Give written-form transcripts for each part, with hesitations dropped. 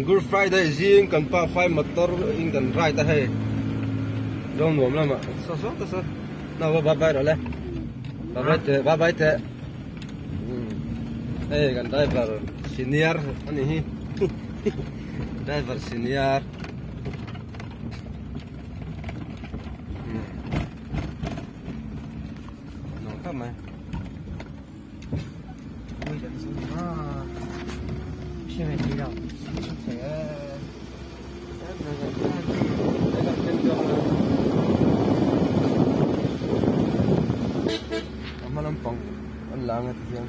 Good Friday zing kan pa fai motor in kan ride a hei zawng nuam lama saw saw ta saw na va bye bye rawh le bye bye teh bye bye teh hei kan driver senior ani hi driver senior nuam khawp mai. A hma lampang an la anga ti hian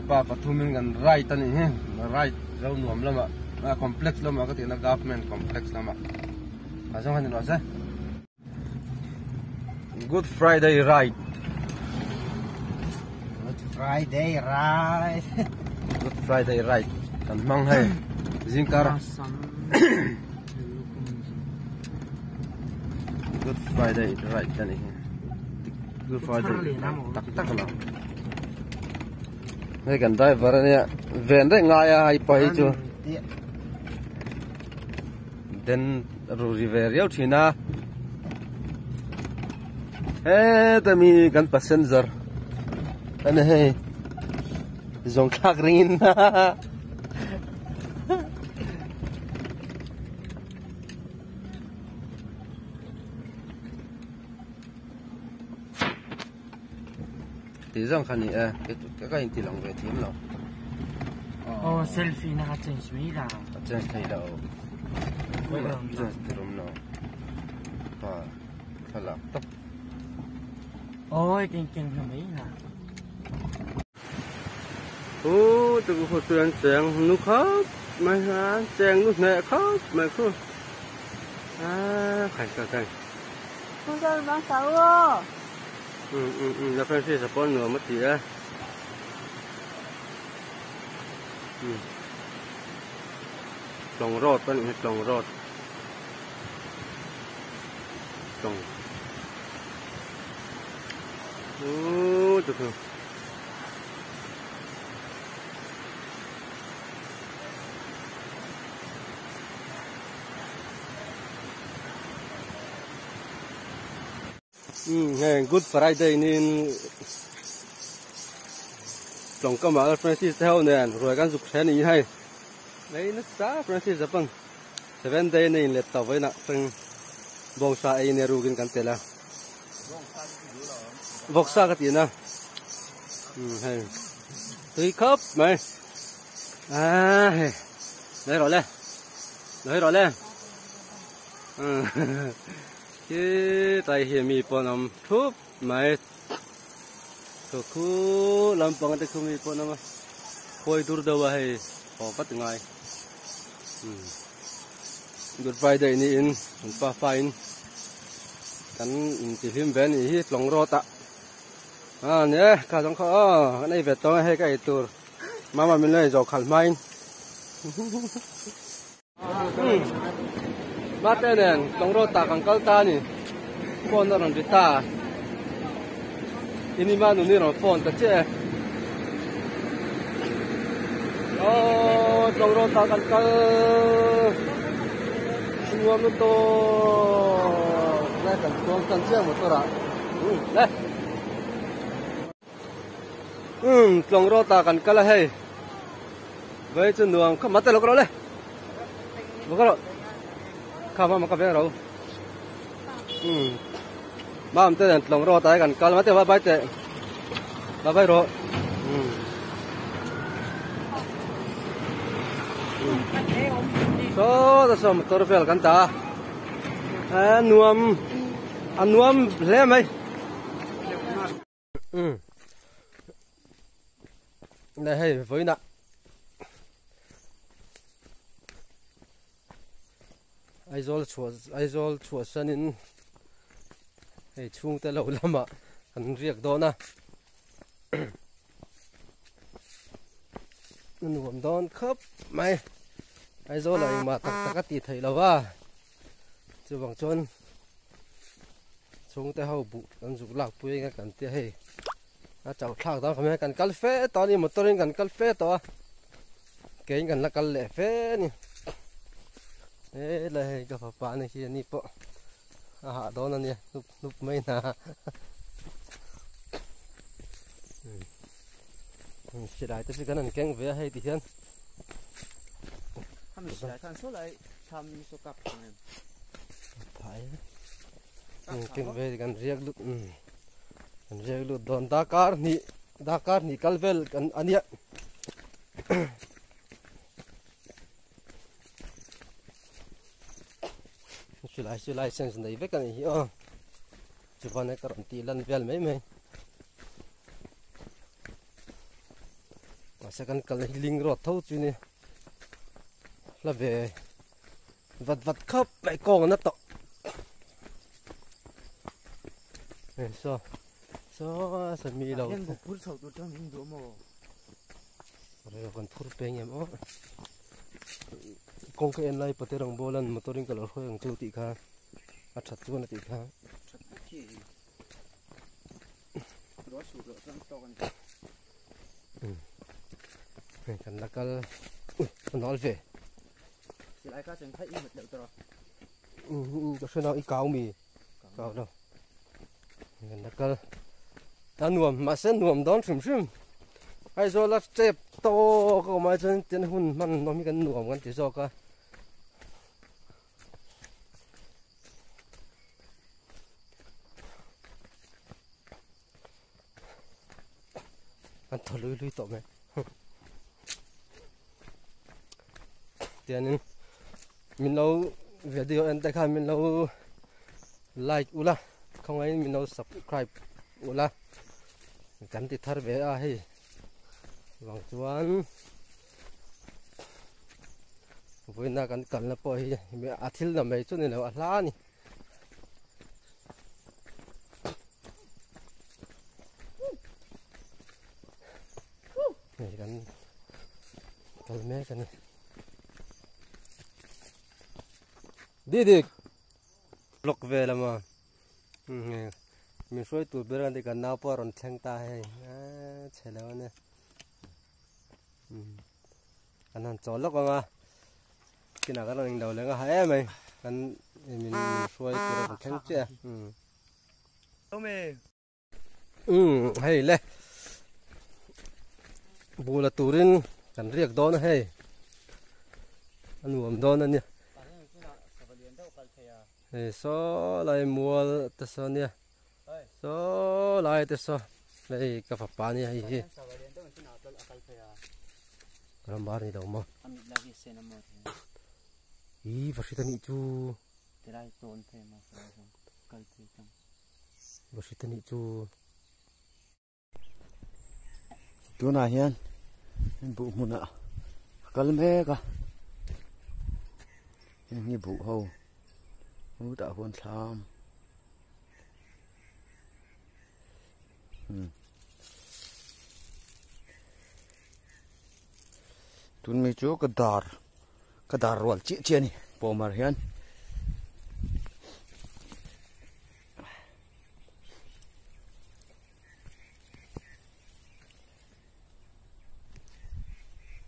pa pathumin kan ride a nih hi ride ro nuam lamah a complex lamah ka tihna government complex lamah a zawng a ni rawh se good friday ride good friday ride good friday ride kan hmang hei zingkar good friday ride a nih hi good friday tak tak lo Hei kan driver ania ven reng ngai a hei pa hi chu den ru ri ve riau thin a heta mi kan passenger ani hei zawng thlak ringin Tih zawng kha ni e, kei ka inti lang ve thiam lo. Oh, selfie na ka change mai la. A change thei lo. Change tirum lo. Pa, thlalak tawp. Oi, keng keng ha mai la. Hu, tu khu tuan cheng nu khop mai ha, cheng nu hne khop mai khu. A, khai khai khai. Không sao bang sáu ô. Ừ ừ ừ, là Francis là con nữa mất gì á. Ừ. Trồng rọt con trồng rọt. Trồng. Ừ, được rồi. Heng Good Friday niin tawngkamah Francis te ho nen ruai kan zuk hle niin hei mai nasa Francis a pawn seven day na inlet tawh vawiinah teng bawngsa ei nia rukin kan tel a vawksa ka tihna hei tui khawp mai a hei mai rawh le mai rawh le. Khi tai hi mi pawh an awm thup mai chaw khu lampang te khu mi pawh an awm a khawi dur deuh a hei haw vat ngai good friday niin an pa fa in kan intihlim ve a nih hi tlawng rawt ah a ni e kha zawng kha aw kan ei ve tawng a hei ka ei tur mama min lo ei zawh khalh hmain. Mate nen tlawng rawt ah kan kal ta a ni phone a rawn ri ta inima nuni rawn phone ta chiah e aww tlawng rawt ah kan kal nuam lutuk le kan chuang tan chiah motor ah le umm tlawng rawt ah kan kal a hei. Vai chu nuam kha mate lo ka rawh le lo ka rawh kha ma ka veng ro um mam te nen tlawng rawt ai kan kal mate va bai te va bai rawh um saw ta saw motor vel kan ta a nuam a nuam hle mai um này hei với nè Aizawl chhuah Aizawl chhuah sanin hei chhungte lo lamah an riak dawn a nuam dawn khawp mai Aizawl ah engmah tak tak a tih theih lo va. Chuvang chuan chhungte ho buh kan zuk lak pui anga kan tia hei a chauh thlak dang khawm hian kan kal fe tawh a ni motor in kan kal fe tawh a kein kan la kal leh fe a ni helai hei ka fapa ni khi ani pawh a hah dawn a nia hnup hnup mai hna silai te chu kan han keng ve a hei ti hian keng ve kan riak lut kan riak lut dawn dakar hnih dakar hnih kal vel kan ania Chulai chu license nei vek a nih hi aw chuan ka rawn tih lan vel mai mai mahse kan kal hi ling road tho chu ni hla ve vat vat khawp mai kawng na tawh hei saw saw sami lo Rel kan phur peng em aw kawng ka en lai pate rang bawlan motor in ka lo hruai ang chu tih kha a that chuan a tih kha hei kan la kal ui a nal ve ka hre nau i kau mi kau lo Kan la kal a nuam mahse nuam dawn hrim hrim Aizawl a step tawk a awm ai chuan tin hun hman nawm hi kan nuam kan ti zawk a kan thaw lui lui tawh mai tianin min lo video en te khan min lo like ula khawngaiin min lo subscribe ula kan ti thar ve a hei vang chuan vawiina kan kalna pawh hi a thil na mai chu ni lo a hla a ni. Hei kan kal mek a ni Didik block ve lama min hruai tur ber ani kan nau pawh a rawn thleng ta hei chhe lo ania kan han chawl lawk ang a kinah kan rawn englo leh nga ha em mai kan min hruai tur a rawn thleng chiah a. Umm hei le bula turin kan riak dawn a hei a nuam dawn a nia hei saw lai mual te saw nia saw lai te saw hei ka fapa nia hei hi rambar ni lo maw i va hrit a nih chu. Vahrit a nih chu. Tunah hian buh hmunah a kal mek a, heng hi buh ho hutah huan thlam umm tun mi chu ka dar ka dar rual chiah chiah a ni pawmar hian.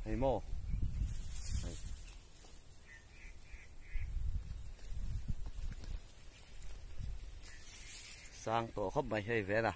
Hei maw hei sang tawh khawp mai hei vel a.